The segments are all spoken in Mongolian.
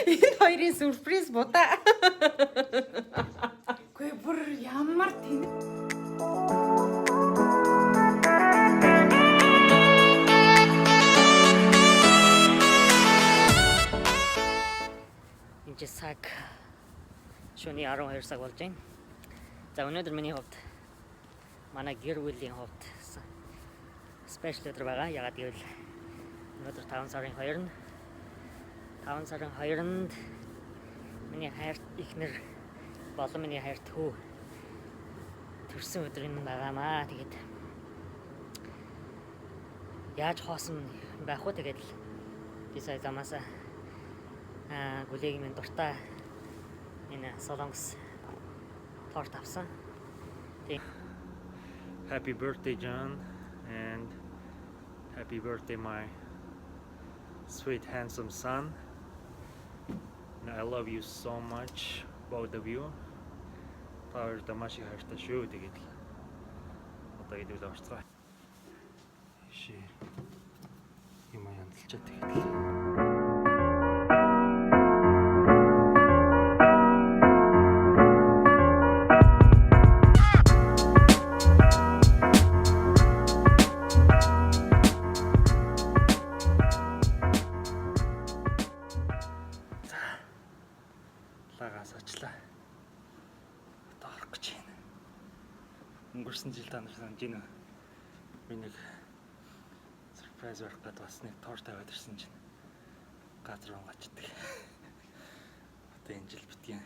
Энэ хоёрын сюрприз будаа. Үгүй бүр ямар тэнэг. Энд чи цаг шөнийн 12 цаг болж байна. За, өнөөдөр миний хувьд, манай гэр бүлийн хувьд special өдөр байгаа. Яагаад гэвэл өнөөдөр 5 сарын 2-нд, 5 сарын 2-нд миний хайрт эхнэр болон миний хайрт хүү төрсөн өдөр юм байгаамаа. Тэгээд яаж хоосон байх вэ? Тэгээд л би сая замаасаа гүлээг минь дуртай энэ солонгос торт авсан. Happy birthday, John, and happy birthday, my sweet, handsome son. And I love you so much, both of you. Та хоёрдоо маш их хайртай шүү. Тэгээд л одоо хэдүүл орцгоо. Ши. Юм янзалчаа тэгээд л. Лагаас очлаа. Одоо орох гэж байна. Өнгөрсөн жил та нар санаж байна уу? Би нэг surprise барих гээд бас нэг торт аваад ирсэн чинь газар унгачдаг. Одоо энэ жил битгий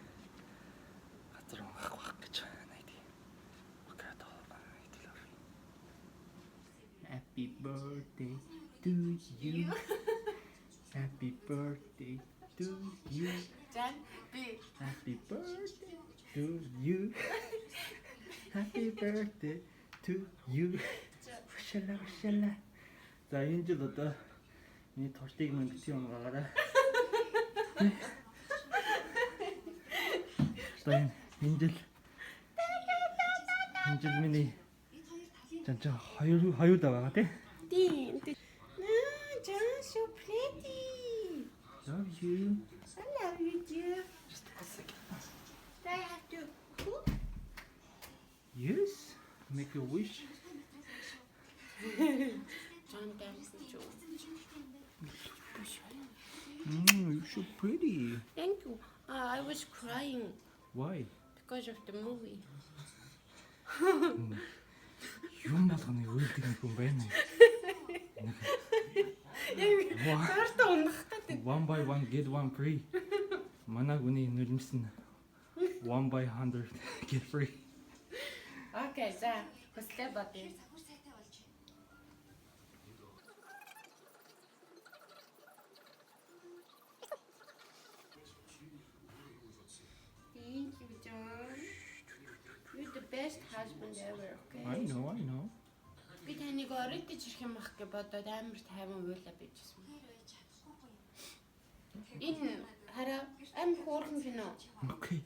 газар унгах байх гэж найдаа. Okay, одоо хэдүүл оръё. Happy birthday to you. Happy birthday to you. Жан, би Happy birthday to you. Happy birthday to you. Шала шала. За, энэ жил одоо миний тортыг минь битгий унгаагаарай. Одоо энэ жил миний жан хоёр хоёулаа байгаа, тий? Тийм. Наа, Жан, so pretty. Love you. I love you too. Just a second. Do I have to cook? Yes. Make a wish. Жан, thank you. You're so pretty. Thank you. I was crying Why? because of the movie. Юм болгоно уйлдаг нэг хүн байна. Торт унах гэдэг. One buy one get one free. Манай хүний нулимс нь one buy 100 get free. Okay, за. Хүслээ бодъё. Thank you, John. You're the best husband ever, okay? I know, I know. Би таныг оройтож ирэх юм ах гэж бодоод амар тайван уйлаа байжсэн. Энэ хараа, амар хөөрхөн кино. Okay.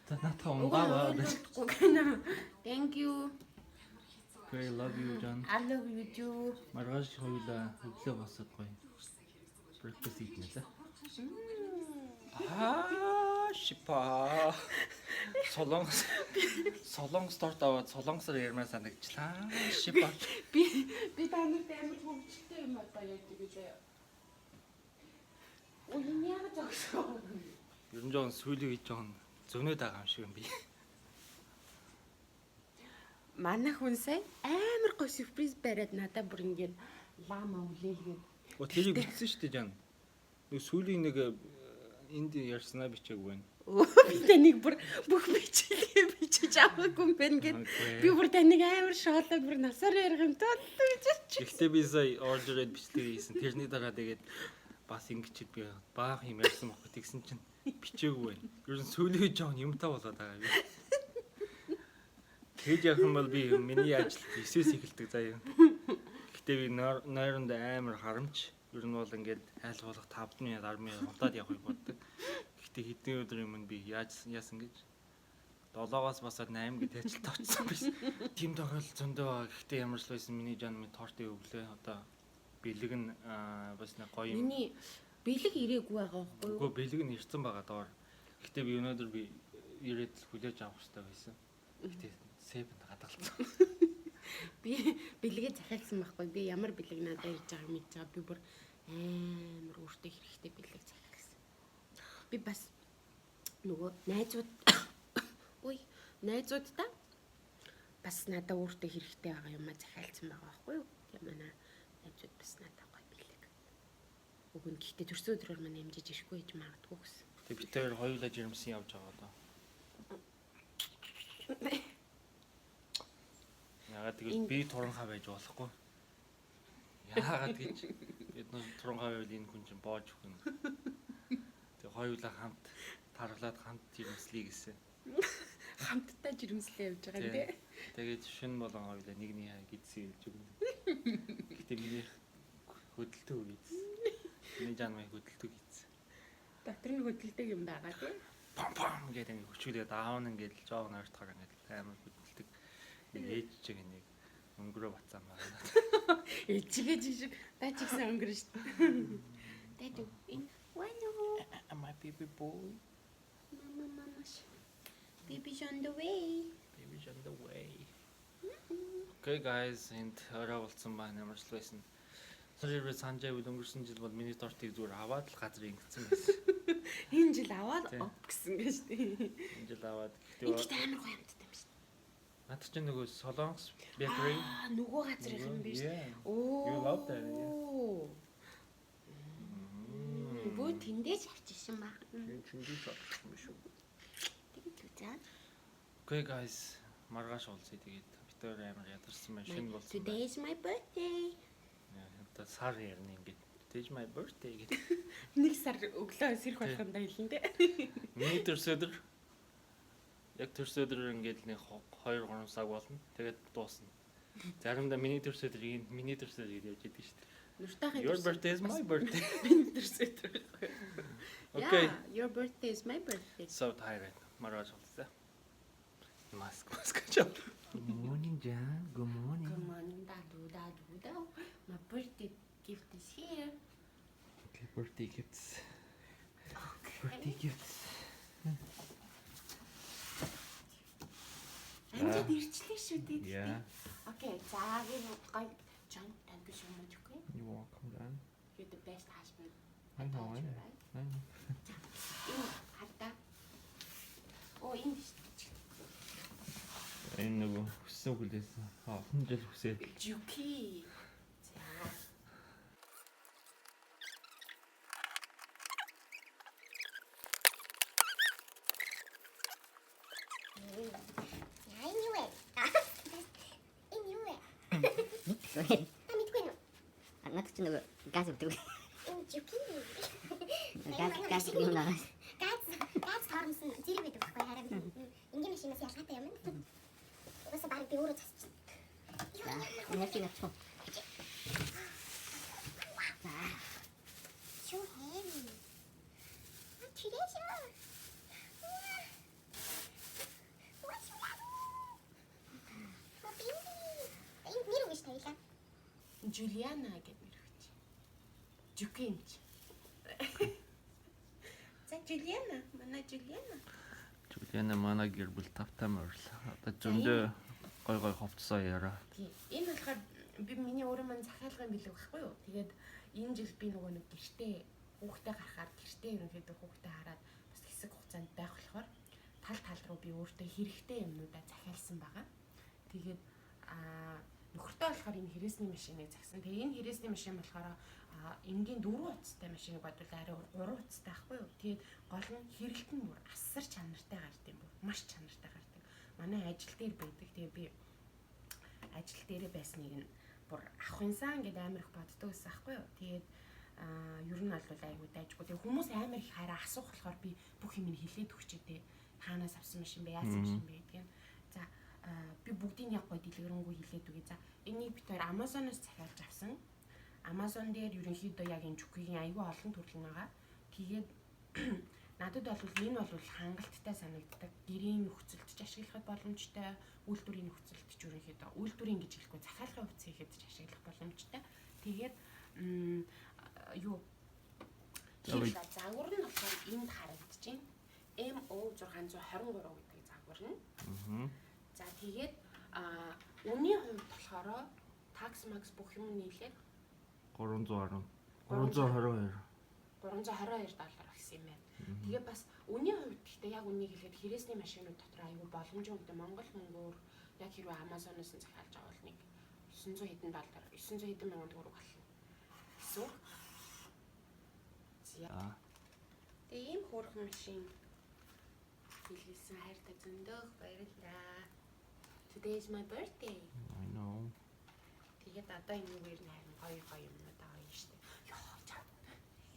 За, наатаа Уг нь унгааваа. уйлахгүй кино. Thank you. Okay, love you, John. I love you too. Маргааш хоёулаа өглөө босоод гоё. Breakfast идэнэ лээ. Аа, шипа. Солонгос торт аваад солонгосоор ярмаар санагчлаа. Шипа. Би та нарт амар хөвгөлтэй юм одоо яадаг гэж заяа. Ой, энэ яагаад зогсоо? Ер нь жоохон сүүлийн үед жоохон зөнөөд байгаа юм шиг юм би. Манай хүн сая амар гоё сюрприз бариад надаа бүр ингээд лама үлээлгээд. О, тэрийг бичсэн шүү дээ, Жан. Нэг сүүлийн нэг энд ярьснаа бичээгүй байна. Өө, би таныг бүр бүх бичлэгээ бичиж аваагүй юм байна гэд. Би бүр таныг амар шоолоод бүр насаар ярих юм тоо гэж чи. Гэхдээ би сая орж ирээд бичлэг хийсэн. Тэрний дараа тэгээд бас ингэж би баах юм ярьсан байхгүй, тэгсэн чинь бичээгүй байна. Ер нь сүүлийн үед жоохон юмтай болоод байгаа юм. Тэгж явах юм бол би миний ажил 9-өөс эхэлдэг заяа. Гэхдээ би нойронд амар харамч. Ер нь бол ингээд айл болох 5 минут 10 минут унтаад явахыг боддог. Гэхдээ хэдэн өдөр өмнө би яаж яасан гэж 7-оос босоод 8 гээд ажилд очсон биш. Тийм тохиолдол зөндөө байгаа. Гэхдээ ямар ч байсан миний жан минь тортыг өглөө. Одоо бэлэг нь бас нэг гоё юм. Миний Бэлэг ирээгүй байгаа байхгүй юу? Үгүй, бэлэг нь ирсэн байгаа доор. Гэхдээ би өнөөдөр би ирээд л хүлээж авах хэрэгтэй байсан. Гэхдээ 7-д хадгалсан. Би бэлгээ захиалсан байхгүй. Би ямар бэлэг надад ирж байгааг мэдж байгаа. Би бүр амар өөртөө хэрэгтэй бэлэг захиалсан. Би бас нөгөө найзууд ой найзуудтай бас надад өөртөө хэрэгтэй байгаа юмаа захиалсан байгаа байхгүй юу? Тэгээ манай найзууд бас надад гоё бэлэг өгнө. Гэхдээ төрсөн өдрөөр манай хэмжиж ирэхгүй гэж магадгүй гэсэн. Тэг бид хоёр хоёулаа жирэмсэн явж байгаа доо. Ягаад гэвэл би туранхай байж болохгүй. Яагаад гэж бид нар туранхай байвал энэ хүн чинь боож өгнө. Тэг хоёулаа хамт таргалаад хамт жирэмслэе гэсэн. Хамтдаа жирэмслээ явж байгаа юм тий. Тэгээд шин болон хоёулаа нэг нэг гидсэн хэлж өгнө. Гэтэ минийх хөдөлтөг гидсэн. Миний жан мэй хөдөлтөг гидсэн. Дотор нь хөдөлдөг юм байгаа тий. Пам пам гэдэг ингэ хөчүүлээд аав нь ингээд л жоог нойртохоор ингээд амар хөдөлдөг. Нэг ээж чиг нэг өнгөрөө бацаан байна. Ээжигээ жишг даа ч гэсэн өнгөрөн шүү дээ. Даа энэ вано My baby boy, мама мама. Baby's on the way. Baby's on the way. Okay guys, энд орой болсон байна. Ямарч л байсан. Сая санжаа үл өнгөрсөн жил бол миний тортыг зүгээр аваад л газар ингэсэн байсан. Энэ жил аваад Тий. оп гэсэн гэж тий. Энэ жил аваад Энэ гэхдээ амар гоё амттай юм шүү. Наад чинь нөгөө Солонгос bakery. Аа, нөгөө газрын юм биш. Yeah. Оо. You love that, yeah. Бөө тэндээс авчихсан ба. Чингис авчихсан биш үү? Тэгээд үү за. Okay guys, маргааш уулзъя тэгээд бид хоёр амар ядарсан байна. Шинэ болсон. Today is my birthday. Одоо сар ярина ингээд. Today is my birthday гэдэг. Нэг сар өглөө сэрх болгондоо хэлнэ дээ. Миний төрс өдөр яг төрс өдөр ингээд нэг 2 3 цаг болно. Тэгээд дуусна. Заримдаа миний төрс өдөр энэ миний төрс өдөр гэж явж идэг шүү дээ. Нуртайхын Your birthday is my birthday. Миний төрс өдөр. Okay. Yeah, your birthday is my birthday. So tired. Маргааш уулзъя. Маск маск гэж. Good morning, Jan. Good morning. Good morning, dadu dadu da. My birthday gift is here. Okay, birthday gifts. Birthday gifts. Амжид ирчлээ шүү дээ. Yeah. Okay, за би гоё John, thank you so much, okay? You're welcome, Jan. You're the best husband. I know, I know. Right? I know. Энэ хардаа. Оо, энэ шүү дээ. Энэ нөгөө хүссэн хүлээсэн. Олон жил хүсээд Juki. За. За энэ юу вэ? Энэ юу вэ? Мэдгүй. Та мэдгүй нү? Надад чи нөгөө газ өгдөг. Энэ Juki. Газ газ юм аа. Газ газ торомсон зэрэг байдаг байхгүй хараа. Энгийн машинаас ялгаатай юм. Угаасаа баг би өөрөө засчих. За, энерги навчих. За, So heavy. Treasure. What's that? Oh, baby. Энэ нэр өгч тавилаа. Жулиана гэдэг нэр өгч. Juki юм чи. За Жулиана, манай Жулиана. Жулиана манай гэр бүл тавтай морил. Одоо зөндөө гой гой хувцсаа яриа. Тий. Энэ болохоор би миний өөрөө маань захиалгын бэлэг байхгүй юу? Тэгээд энэ жил би нөгөө нэг гэртээ хүүхдээ гарахаар гэртээ ерөнхийдөө хүүхдээ хараад бас хэсэг хугацаанд байх болохоор тал тал руу би өөртөө хэрэгтэй юмнуудаа захиалсан байгаа. Тэгээд нөхөртөө болохоор энэ хэрэгсний машиныг захисан. Тэгээ энэ хэрэгсний машин болохоор энгийн 4 утастай машиныг бодвол арай 3 утастай байхгүй юу? Тэгээд гол нь хэрэлт нь бүр асар чанартай гард юм бүр маш чанартай гардаг. Манай ажил дээр байдаг. Тэгээ би ажил дээрээ байсныг нь бүр авах юмсан гэдээ амар их боддог байсан байхгүй юу. Тэгээд ер нь бол айгүй дайжгүй. Тэгээ хүмүүс амар их хараа асуух болохоор би бүх юм нь хэлээд өгчээ те. Хаанаас авсан машин бэ? Яасан машин бэ гэдгийг. За би бүгдийг яг гой дэлгэрэнгүй хэлээд өгье. За энийг бид хоёр Amazon-оос захиалж авсан. Amazon дээр ерөнхийдөө яг энэ Juki-гийн айгүй олон төрөл нь байгаа. Тэгээд надад бол энэ бол хангалттай санагддаг. Гэрийн нөхцөлд ч ашиглахад боломжтой, үйлдвэрийн нөхцөлд ч ерөнхийдөө үйлдвэрийн гэж хэлэхгүй захиалгын хувьц хийхэд ч ашиглах боломжтой. Тэгээд юу Загвар нь болохоор энд харагдаж байна. MO 623 гэдэг загвар нь. За, тэгээд үнийн хувьд болохоор tax max бүх юм нийлээд 310 322. 322 доллар болсон юм байна. Тэгээ бас үнийн хувьд гэхдээ яг үнийг хэлэхэд хэрээсний машинууд дотор аюу боломжийн үнэтэй. Монгол мөнгөөр яг хэрвээ Amazon-оос нь захиалж авал нэг 900 хэдэн доллар, 900 хэдэн мянган төгрөг болно гэсэн үг. За. Тэгээ ийм хөөрхөн машин бэлгэлсэн хайртай зөндөөх баярлалаа. Today is my birthday. I know. Тэгээд одоо энэгээр нь харин гоё гоё юмнууд аваа юм штэ. Йоо, чам.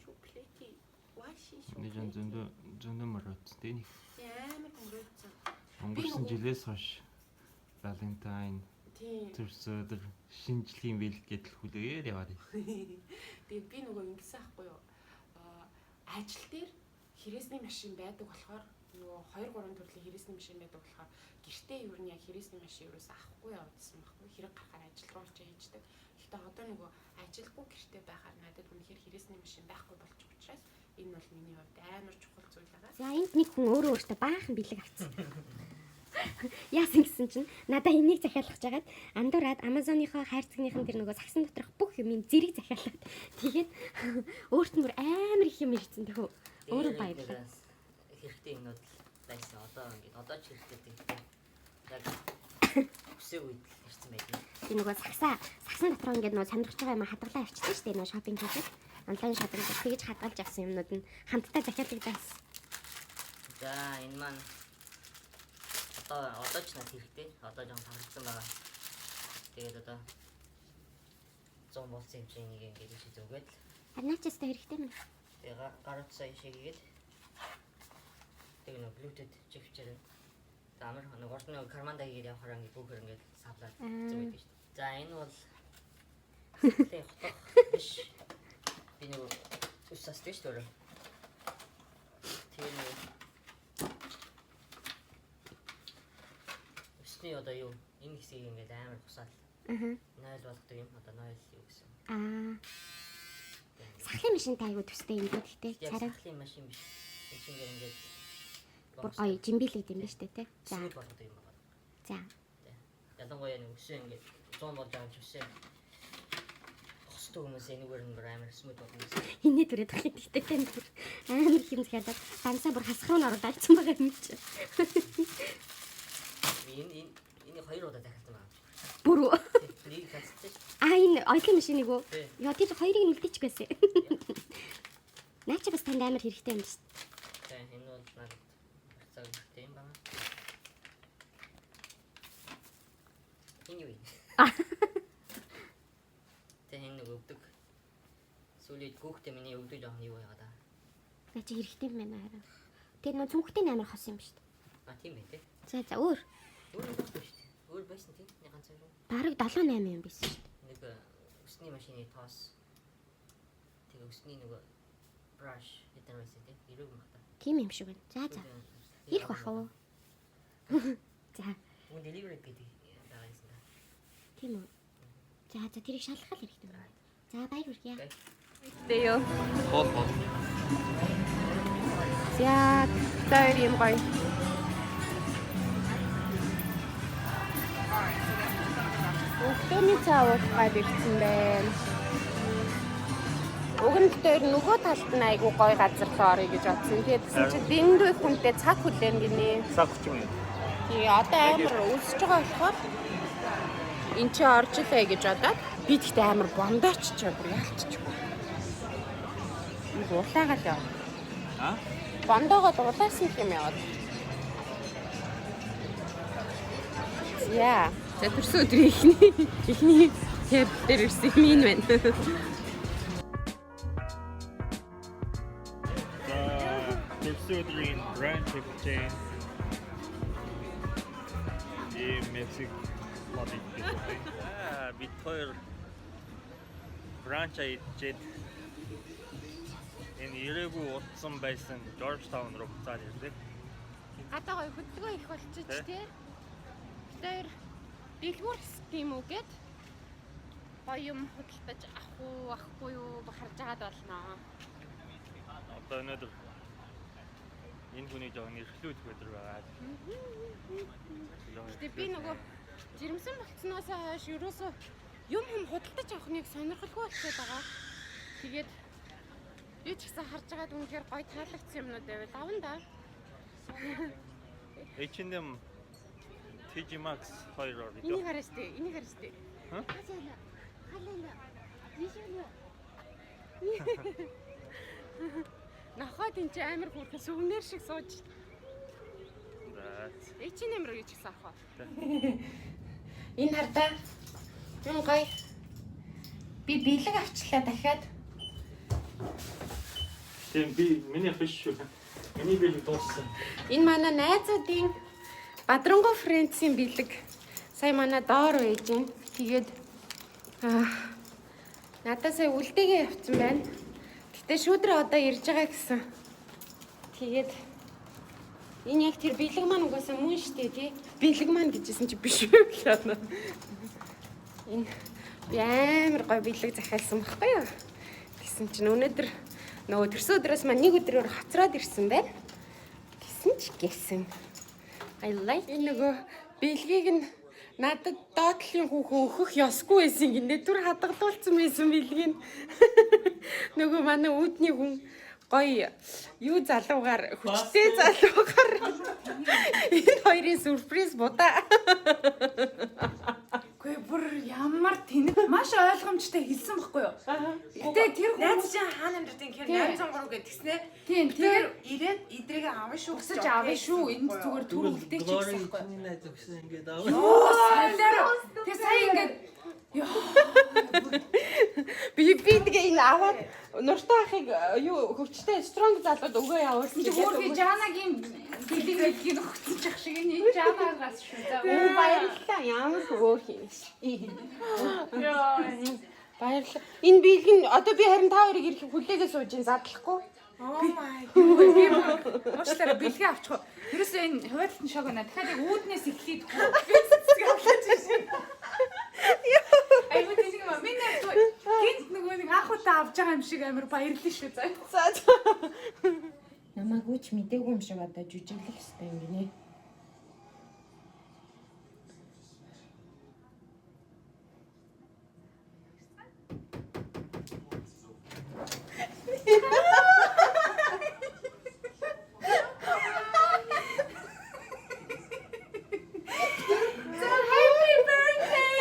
Шүү плети. Ваши шүү. Нэг жан зөндөө зөндөө мөрөөд тэ нэг. Амар мөрөөдсөн. Өнгөрсөн жилээс хойш Valentine, төрсөн өдөр, шинэ жилийн бэлэг гэдэл хүлээгээд яваад байна. Тэгээд би нөгөө ингэсэн ахгүй юу. Ажил дээр хэрээсний машин байдаг болохоор нөгөө 2 3 төрлийн хэрээсний машин байдаг болохоор гэртээ ер нь яг хэрээсний машин ерөөс авахгүй явуулсан байхгүй. Хэрэг гарахаар ажил руу очиж хийждэг. Гэхдээ одоо нөгөө ажилгүй гэртээ байхаар надад үнэхээр хэрээсний машин байхгүй болчих учраас энэ бол миний хувьд амар чухал зүйл байгаа. За, энд нэг хүн өөрөө өөртөө баахан бэлэг авчихсан. Яасан гэсэн чинь надаа энийг захиалгаж хагаад андуураад Amazon-ийнхоо хайрцагныхан тэр нөгөө сагсан доторх бүх юмын зэрэг захиалгаад, тэгээд өөрт нь бүр амар их юм ирсэн тэхүү. Өөрөө баярлаа. Хэрэгтэй юмнууд л байсан. Одоо ингээд одоо ч хэрэгтэй гэдэг. Яг хүсээг үед л ирсэн байдаг. Тэр нөгөө сагсан дотроо ингээд нөгөө сонирхож байгаа юм хадгалаа авчихдээ шүү дээ, нөгөө shopping хийгээд, онлайн shopping гэж тэгэж хадгалж авсан юмнууд нь хамтдаа захиалагдсан. За, энэ маань одоо ч надад хэрэгтэй. Одоо жоохон таврагдсан байгаа. Тэгээд одоо 100 болсон юм чинь энийг ингээд ишээ зүгээд л Харин наач өстой хэрэгтэй юм. тэгээ гар утсаа ишээ хийгээд тэгээ нөгөө Bluetooth чивчээр за амар нэг урд нэг карманда хийгээд явахаар ингээд бүхэр ингээд савлаад зүгээд шүү дээ. За, энэ бол тэгээ хотох биш. Би нөгөө ус сасдаг шүү дээ өөрөө. Тэгээ нөгөө усны одоо юу энэ хэсгийг ингээд амар хусаад 0 болгодог юм. Одоо 0 юу гэсэн. Аа. Сахлын машинтай айгу төстэй юм дээ гэхдээ Яг царай сахлын машин биш. Энэ чинь ингээд бүр гоё жимбилэгд юм ба штэ тий. За. За, болгодог юм байна. За. Ялангуяа нэг өсөө ингээд 100 болж байгаа юм чи өсөө хостой хүмүүс энэгээр нь бүр амар smooth болно гэсэн. Хинээ түрээд байгаа юм гэхдээ тань бүр амар их юм захиалаад дансаа бүр хасах руу н оруулаад алдсан байгаа юм чи. Би энэ энийг хоёр удаа захиалсан байгаа юм шиг. Бүр үү? Нэг cancel сан шүү. А, энэ оёлын машиныг үү? Тий. Яа, тэр хоёрыг нь үлдээчих байсан. Наа чи бас танд амар хэрэгтэй юм шүү дээ. Тэ, энэ бол надад цаг хэрэгтэй юм байна. Энэ юу юм? Тэ, энэ нэг өвдөг. Сүүлийн гүүхтээ миний өвдөг жоохон юу яагаад аа. Наа чи хэрэгтэй юм байна харин. Тэр нөө цүнхтэй амар хос юм шүү дээ. А, тийм байх тий. За за, өөр. Өөр юм байхгүй шүү дээ. Өөр байсан тий. Нэг ганц хоёр. Бараг 7 8 юм байсан шүү дээ. Нэг үсний машины тоос. Тэгээ үсний нөгөө brush гэдэг нь байсан тий. Ирүүг юм бата. Тийм юм шиг байна. За за. Ирэх бах уу? За, Үн delivery гэдэг байгаа юмсан да. тийм үү. За за, тэрийг шалгах л хэрэгтэй байна. За, баяр хүргье. Тэ юу. Хоол хоол. За, та хоёр юм гоё. Өглөөний цай уух гад ирсэн байна. Уг нь тэр нөгөө талд нь айгу гоё газар руу орё гэж бодсон. Тэгээд тэгсэн чинь дэндүү их хүнтэй цаг хүлээн гинэ. Цаг 30 минут. Тий, одоо амар өлсөж байгаа болохоор эн чи орж илээ гэж бодоод би тэгтээ амар бондоочч бүр яалтчихгүй. Нэг улаагаал яа. А? Бондоогоод улаасан юм яваад. За, за, төрсөн өдрийн эхний table дээр ирсэн юм энэ байна. За, төрсөн өдрийн brunch хийж. Ийм Мексик лобби гэдэг. Аа, бид хоёр brunch хийжээд энэ ирээгүй утсан байсан Georgetown руу буцаад ирлээ. Гадаа гоё хөдөлгөөн их болчих Тэ. тий. Тэр дэлгүүр хэсэг тийм үү гэд гоё юм худалдаж авах уу, авахгүй юу харж агаад болно. Одоо өнөөдөр энэ хүний жоохон эрхлүүлэх өдөр байгаа. Гэтэ би нөгөө жирэмсэн болцсноос хойш ерөөсөө юм хүм худалдаж авах нэг сонирхолгүй болчиход байгаа. Тэгээд би ч гэсэн харж байгаад үнэхээр гоё таалагдсан юмнууд байвал авна да. H&M TJ Maxx хоёроор Энийг видео. хараа штэ, энийг хараа штэ. Халаа. Халаа. Вишүнэ. Нохоод энэ чи амар хөөрхөн сүвнэр шиг сууж. За. H&M рүү ч гэсэн авах. Энэ хардаа. Юм гоё. Би бэлэг авчлаа дахиад. Тийм би миний биш шүү. Миний бэлэг дууссан. Энэ манай найзуудын Бадрангуй Фрэнцийн бэлэг. Сая манай доор байж гин. Тэгээд надад сая үлдээгээ явцсан байна. Гэтэ шүүдрээ одоо ирж байгаа гэсэн. Тэгээд энэ яг тэр бэлэг маань угаасаа мөн штэ тий. Бэлэг маань гэжсэн чи биш үү лээ. Энэ би амар гоё бэлэг захиалсан байхгүй юу? Тэгсэн чинь өнөөдөр нөгөө төрсөн өдрөөс маань нэг өдрөөр хоцроод ирсэн байна. Тэгсэн ч гэсэн. I like энэ нөгөө бэлгийг нь надад доотлын хүүхэн өгөх ёсгүй байсан гинэ. Түр хадгалуулсан байсан бэлгийг. Нөгөө манай үүдний хүн гоё юу залуугаар хүчтэй залуугаар энэ хоёрын сюрприз будаа. Үгүй бүр ямар тэнэг маш ойлгомжтой хэлсэн байхгүй юу? Гэтэ тэр Найз хүмүүс чинь хаана амьдардаг юм гэхээр 803 гэж тэгснэ. тийм Тэр тэр ирээд идрийг авна шүү. өсөж авна шүү. Энд зүгээр түр үлдээч гэсэн байхгүй юу? Миний найз өгсөн ингээд аваа. Юу саяар. Тэгээ сая ингээд ёо Би тэгээ энэ аваад нуртай ахыг юу хөвчтэй strong залууд өгөө явуулсан чи хөөрхий Жанагийн бэлэг бэлгийг өгсөн ч ах шиг энэ Жанагаас шүү. За Оо баярлалаа. Ямар хөөх юм ши. ёо. Баярлалаа. Энэ бэлэг нь одоо би харин та хоёрыг ирэх хүлээгээ сууж ин задлахгүй. Oh my Би бүр уучлаарай бэлгээ авчих. Ерөөсөө энэ хуваарлтын шог байна. Дахиад яг үүднээс эхлээд хүү. Би цэцэг авлаач шин. Айгуу тийм юм аа. Миний гинт нөгөө нэг анх удаа авч байгаа юм шиг амар баярлал шүү. За. За за. Намайг үуч мдээгүй юм шиг одоо жүжиглэх хэрэгтэй юм гинэ. Happy birthday.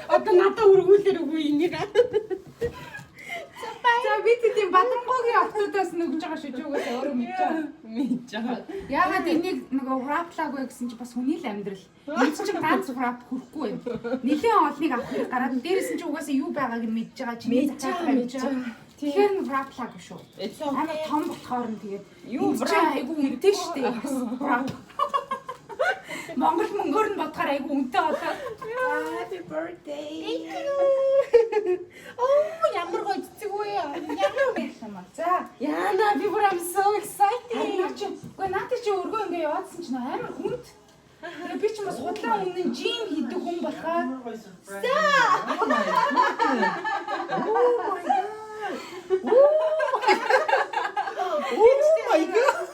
Одоо надад өргүүлэр үгүй энийг. За би тийм Бадрангуугийн октодоос нүгж байгаа шүү. Юугаас өөрөө мэдж байгаа. Мэдж байгаа. Яагаад энийг нөгөө wrap-лаагүй гэсэн чи бас хүний л амьдрал. Энд чинь ганц wrap хүрэхгүй юм. Нилээн олныг авах хэрэг гараад дээрээс нь чи угаасаа юу байгааг нь мэдж байгаа чиний Мэдж захиалга байгаа, мэдж байгаа. Тэгэхээр нь wrap-лаагүй шүү. It's Амар okay. том болохоор нь тэгээд Юу юу wrap айгу үнэтэй шүү дээ. Бас wrap. Монгол мөнгөөр нь бодохоор айгу үнэтэй болоод. Happy birthday. Оо ямар гоё цэцэг вэ? Ямар юм аа. За. Яна би бүр I'm so excited. Наа чи үгүй наад чи өргөө ингээ яваадсан чинь амар хүнд. Тэгээ би ч бас худлаа үнэн жим хийдэг хүн болохоор Oh my god.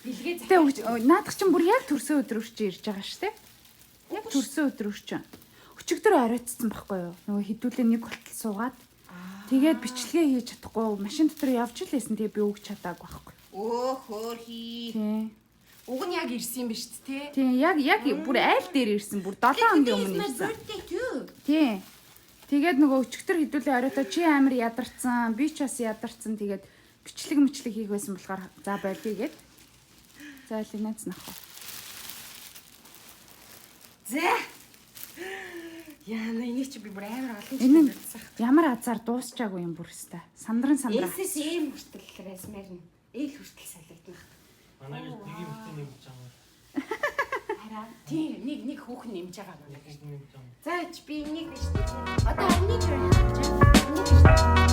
Бэлгээ зэ. Наадах чинь бүр яг төрсөн өдөр өрч ирж байгаа шүү дээ. Яг төрсөн өдөр өрч. Өчигдөр оройтсон байхгүй юу? Нөгөө хідүүлээ нэг болтол суугаад тэгээд бичлэгээ хийж чадахгүй машин дотор явж л байсан. Тэгээ би өгч чадаагүй байхгүй. Өө хөөрхий. Тийм. Уг нь яг ирсэн юм биш үү те? Тийм яг яг бүр айл дээр ирсэн. Бүр 7 хоногийн өмнө ирсэн. Birthday too. Тийм. Тэгээд нөгөө өчигдөр хідүүлээ оройтоо чи амар ядарсан, би ч бас ядарсан. Тэгээд бичлэг мэтлэг хийх байсан болохоор за болиё гэд. За л найз нах. За. Яна энийг чи би бүр амар олон Энэ жил нь ямар азар дуусчаагүй юм бүр өстэй. Сандран сандраа. SSM хүртэл размер нь L хүртэл солигдно. Манай гэр нэг юм хитэн нэмж байгаа. Хараа. Тийм нэг нэг хүүхэн нэмж байгаа манай. Нэг нэмж байгаа. За чи би энийг биш. Одоо 10 жил хийж байгаа. Энийг биш.